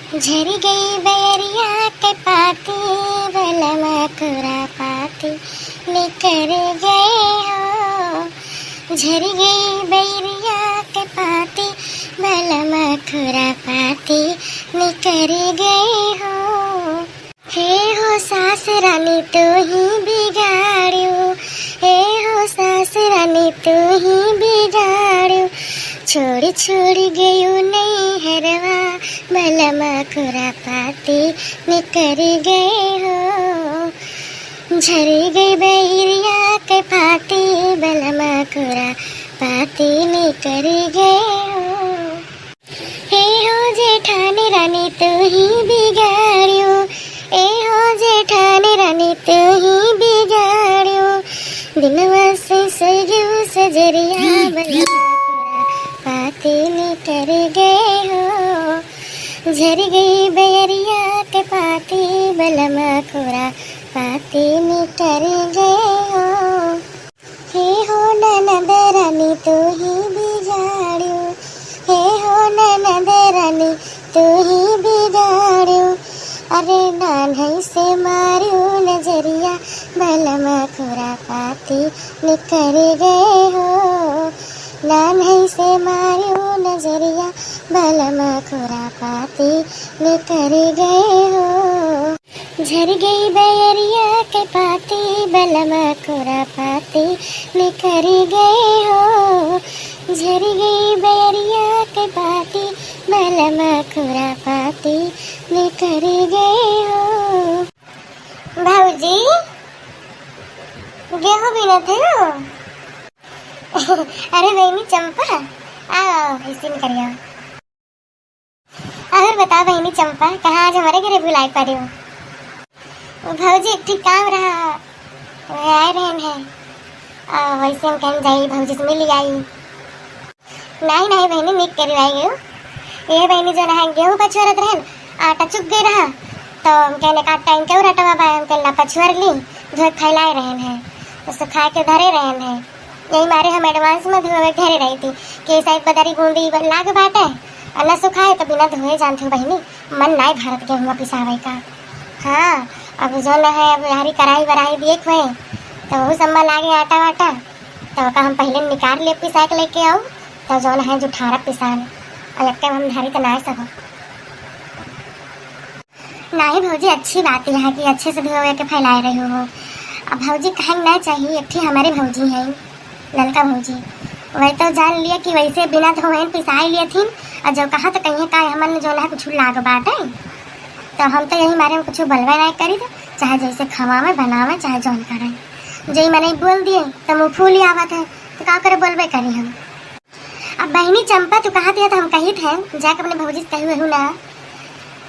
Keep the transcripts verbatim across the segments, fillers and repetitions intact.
झरि गई बयरिया के पाती, बलमा खुरापाती निकरि गए हो। झरि गई बयरिया के पाती, बलमा खुरापाती निकरि गए हो। हे हो सास रानी तू ही बिगाड़्यो, हे हो सास रानी तू ही बिगाड़्यो। छोड़ि छोड़ि गयो नैहरवा, बलमा खुरापाती निकरि गए हो। झरि गई बयरिया के पाती, बलमा खुरापाती निकरि गए हो। हे हो जेठानी रानी तू ही बिगाड़्यो, ए हो जेठानी रानी तू ही बिगाड़्यो। दिनवा से सजू सजरिया, बलमा खुरापाती निकरि गए हो। झरि गई बयरिया के पाती, बलमा खुरापाती निकरि गए हो। हे हो ननद रानी तू ही बिगाड़्यो, हे हो ननद रानी तू ही बिगाड़्यो। अरे नान्है से मार्यो नजरिया, बलमा खुरापाती निकरि गए हो। नान्है से मार्यो नजरिया, बलमा खुरापाती निकरि गए हो। झरि गई बयरिया के पाती, बलमा खुरापाती निकरि गए हो। झरि गई बयरिया के पाती, बलमा खुरापाती निकरि गए हो। भौजी, गेहूं बीनत हो? अरे बहिनी चंपा, आओ, आओ, ऐसे निकल आओ। और बताओ बहिनी चंपा, कहाँ आज हमरे घरे बुलाए पड़े हो? भौजी, एक ठे काम रहा, वह आए रहन है। आ, वैसे हम कहन जाई, भौजी से मिल आई। नहीं, नहीं बहिनी, निक करी आई गयो। ये बहिनी जौन है, गेहूं पछुआरत रहन, आटा चुक गई रहा, तो हम कहने का टाइम क्यों रटवा बा, हम कहला पछुआर ली, धोए फैलाए रहन है, तो सुखा के धरे रहन है। यही मारे हम advance में धोवे घरे रही थी कि शायद बदरी बूंदी लाग बाटे, और न सुखाए तो बिना धोए जानत हो बहिनी, मन नाय भरत गेहुआ पिसावे का। हाँ, अब जौन है, अब यारी कराही बराही देख हुए, तो वहू सब में लागे आटा वाटा, तो ओका हम पहले निकाल ले पिसा के लेके आऊ, तो जौन है जुठारा पिसान, और एक हम धरी तो नाय सब। नाही भौजी, अच्छी बात है कि अच्छे से धोवे के फैलाए रही हो। अब भौजी कहे ना चाहिए, एक ठे हमारे भौजी हैं, ललका भौजी, वही तो जान लिया कि वैसे बिना धोए पिसाई लिए थी। और जब कहा तो कहिए का हमन जो ना कुछ लाग बाटे, तो हम तो यही मारे हम कुछ बोलबे नहीं करी थे, चाहे जैसे खवावे बनावे चाहे जौन करे, जय मैंने बोल दिए तो मुँह फूल ही आवत है, तो का करे बोलबे करी हम। अब बहिनी चंपा, तू कहत है तो हम कहित है, जाके अपने भौजी से कही वहू ना।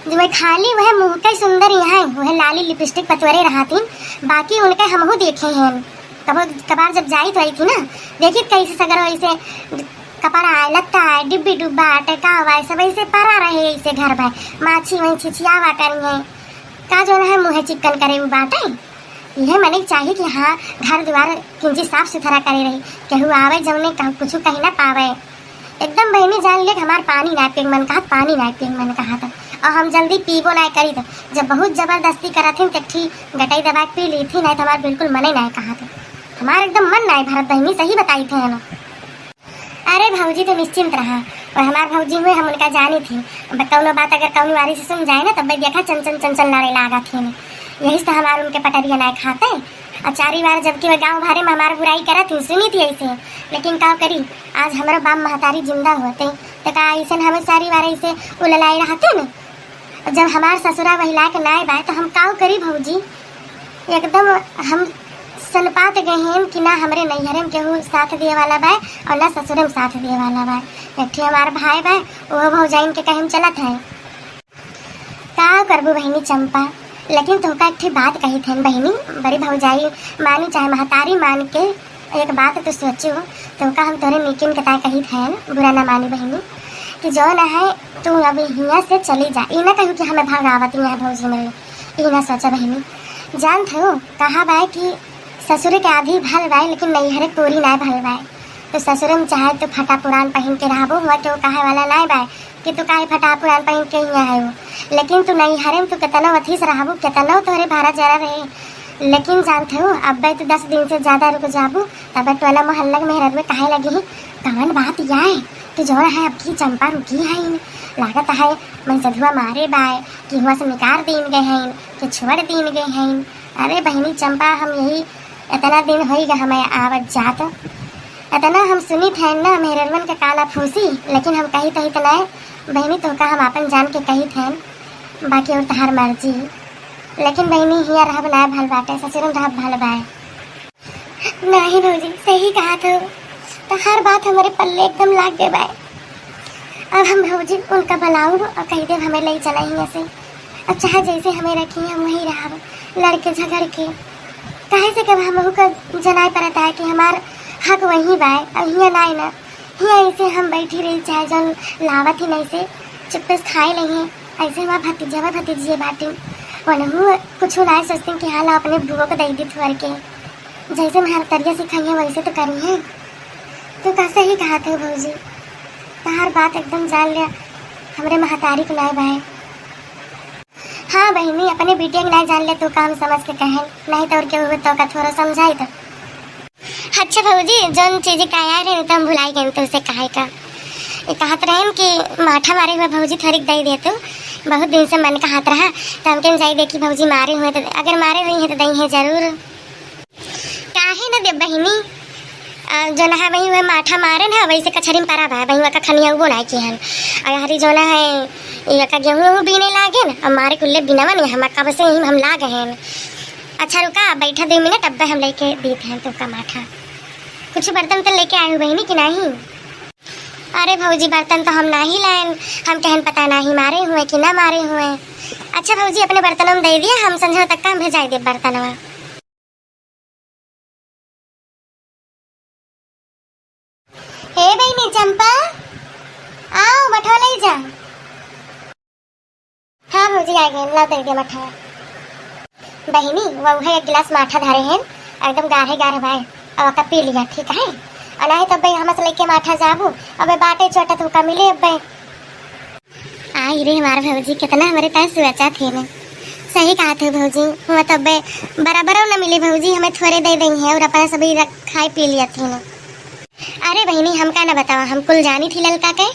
जो वह खाली वह मुँह के सुंदर यहाँ है, वह लाली लिपस्टिक पतवरे रहतीन, बाकी उनके हमहू देखे हैं। कबो कबार जब जाइत रही थी ना, देखित कैसे सगरो ऐसे कपड़ा है, लत्ता है, डिब्बी डुब्बा, टेकावा है, सब ऐसे परा रहे ऐसे घर में, माछी वहीं छिछियावा करी है। का जो है मुँह चिक्कन करे उ बाटे। इहे मने के चाही कि हाँ, घर दुआर किंची साफ सुथरा करे रही, केहू आवे जौने कहूँ कुछ कही ना पावे। एकदम बहिनी जान ले कि हमार पानी ना पिए के मन कहत, पानी ना पिए के मन कहत। और हम जल्दी पीबो ना करी थे। जब बहुत जबरदस्ती करत थी, तो एक ठी गटई दबा के पी ली थी, नहीं तो हमार बिल्कुल मने ना कहत। हमार एकदम मन ना भरत बहिनी, सही बताई थे ना। अरे भौजी तो निश्चिंत रहा, और हमार भौजी हुए हम उनका जानी थी। अब कौनो बात अगर कौनो वारी से सुन जाए ना, तब देखा चन चन चन चन लड़े लागा थी। यही से हमार उनके पटरिया ना खाते। आ चारी बार जबकि वह गाँव भरे में हमार बुराई करत ही, सुनी थी ऐसे, लेकिन का करी, आज हमारो बाप महतारी जिंदा होते, तो का ऐसे हमें चारी बार ऐसे उललाए रहते न? जब हमार ससुरा वही लायक नाय बाय, तो हम काउ करी भौजी? एकदम हम सनपात गए हैं कि ना हमरे नैहरे में केहू साथ दिए वाला बाय और ना ससुरे में साथ दिए वाला बाय। एक ठे हमार भाई बाय, वो भौजाइन के कहे में चलत है। का करबू बहिनी चंपा, लेकिन तोहका एक ठे बात कही थे बहिनी, बड़ी भौजाई मानी चाहे महतारी मान के एक बात तू सोचू, तोहका हम तोरे नीकिन के ताय कही थे, बुरा ना मानी बहिनी, कि जौन है तू अब हियाँ से चली जा, ई ना कहू कि हमें भगावत यहाँ भौजी मिली, ई ना सोचा बहिनी। जानत हो कहा बाय कि ससुर के आधी भल बाय लेकिन नैहरे पूरी ना भल बाय। तो ससुर में चाहे तू फटा पुरान पहन के रहबो, हुआ केहू कहे वाला ना बाय, कि तू काहे फटा पुरान पहिन के हियाँ आयो। लेकिन तू नैहरे में तू केतनो अथी से रहबू, केतनो तोहरे भारा जरा रहे, लेकिन जानत हो, अब्बे तू दस दिन से ज्यादा रुक जाबू, तब टोला मोहल्ला के मेहरारू काहे लगी, "कवन बात या है कि जौन है अब की चंपा रुकी है, लागत है मनसधुआ मारे बाय, कि हुआँ से निकार दीन गए हैं, कि छोड़ दीन गए हैं।" अरे बहिनी चंपा, हम यही इतना दिन होई गा हमें आवत जात, इतना हम सुनित हैं ना मेहररुअन के काला फूसी, लेकिन हम कही तही तो नहीं बहिनी, तोहका हम आपन जान के कहित हैं, बाकी और तहार मर्जी। लेकिन बहिनी, हियाँ रहब ना भल बाटे, ससुर में रहब भल बाय। नाही भौजी, सही कहत हो, तहार बात हमरे पल्ले एकदम लाग गए बाय। अब हम भौजी उनका बुलाउब और कहि देब हमें लई चला हियाँ से। अब चाहे जैसे हमें रखी, हम वहीं रहब, लड़ के झगड़ के। काहे से कि अब हमहू का जनाए पड़त है कि हमार हक वहीं बाय, अब हियाँ नाय ना। हियाँ ऐसे हम बैठी रही, चाहे जौन लावत ही नहीं से चुप्पे से खाए लगे। ऐसे हमार भतीजा, हमार भतीजिए बाटिन, वनहू कुछ नाय सोचते कि हाँ, ला अपने बुआ को दे दी थुअर के। जैसे महरतरिया सिखाई है वैसे तो करी है। तू का सही कहत है भौजी, तहार बात एकदम जान लिया, हमरे महतारी को नाय बाय। हाँ बहिनी, अपने बिटिया के नाय जान ले, तू काम समझ के कहे, नहीं तो और केहू तो का थोड़ा समझाई तो। अच्छा भौजी, जौन चीज का आया रहे तो हम भुलाई गए तुमसे कहे का। ये कहत रहन कि माठा मारे हुए भौजी थोड़ी दे दे तू, बहुत दिन से मन कहत रहा, तो हमके जाई देखी भौजी मारे हुए तो, अगर मारे हुई है तो दई है जरूर। काहे न देब बहिनी, अ, जौन है वही वह माठा मारे न, वैसे कछरी में परा बा, वही वका खनिया उबो नाय किहन। और हरी जौन है, ये का गेहूं वहूं बीने लागे न, और मारे कुल्ले बिनवा नहीं, हम कब से यही हम लाग हैं। अच्छा रुका, बैठा दो मिनट, अब हम लेके दीत हैं तुमका माठा। कुछ बर्तन तो लेके आए हो बहिनी कि नहीं? अरे भौजी, बर्तन तो हम नहीं लाएन, हम कहन पता नहीं मारे हुए कि ना मारे हुए। अच्छा भौजी, अपने बर्तनों में दे दिया, हम संझा तक काम भेजाई दे बर्तनवा। हे बहिनी चंपा, आओ मठवा ले जा। हाँ भौजी, आ गए, ला दे दे मठवा। बहिनी, वह है एक गिलास माठा धरे हैं, एकदम गाढ़े गाढ़े बाय, अब का पी लिया, ठीक है? और नहीं तो अब्बे हम से लेके माठा जाबू, अबे बाटे चोटा तो का मिले अब्बे। आई रे हमार भौजी, कितना हमरे ताय सोचा थे ने। सही कहा थे भौजी, हुआ तो अब्बे बराबर न मिली भौजी, हमें थोड़े दे देंगे और अपना सभी रख, खाए पी लिया थे ने। अरे बहिनी, हमका न बतावा, हम कुल जानी थी ललका के,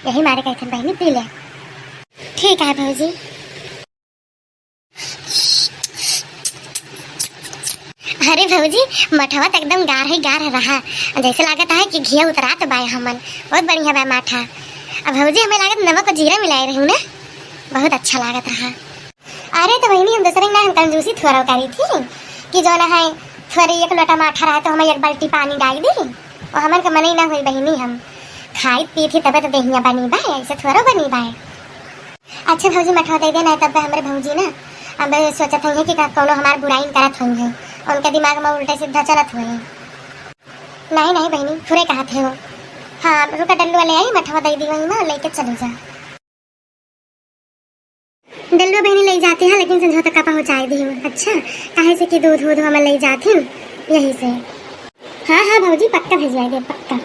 यही मारे कहे थे बहिनी पी ले। ठीक है भौजी। अरे भौजी, मठवा त एकदम गाढ़ ही गाढ़ रहा, जैसे लागत है कि घिया उतरात बाय हमन। बहुत बढ़िया बा माठा। अब भौजी, हमें लागत नमक और जीरा मिलाए रही ना, बहुत अच्छा लागत रहा। अरे तो बहिनी, हम दूसरे ना, हम कंजूसी थोड़ा करी थी कि जौन है थोड़ी एक लोटा माठा रहा तो हम एक बाल्टी पानी डाल दी, और हमन के मनई ना हुई बहिनी, हम खाई पी थी तबे तो देहिया बनी बा, ऐसे थोड़ा बनी बा। अच्छा भौजी, मठवा दे देना, तब हमरे भौजी ना अब सोचत होइहैं कि का कौनो हमार बुराई करत होइहैं, उनके दिमाग में उल्टे सीधा चलत होइहैं। नहीं, नहीं बहिनी, थोड़े कहत है वो। हाँ, रुका, डल्लू वाले आई, मठवा दे दी वहीं में, लेके चले जा। डल्लू बहिनी ले जाती है, लेकिन संझा तक का पहुँचाए दी। अच्छा, काहे से कि दूध वूध हमें ले जाती, यही से। हाँ, हाँ भौजी, पक्का भेजवाए दे, पक्का।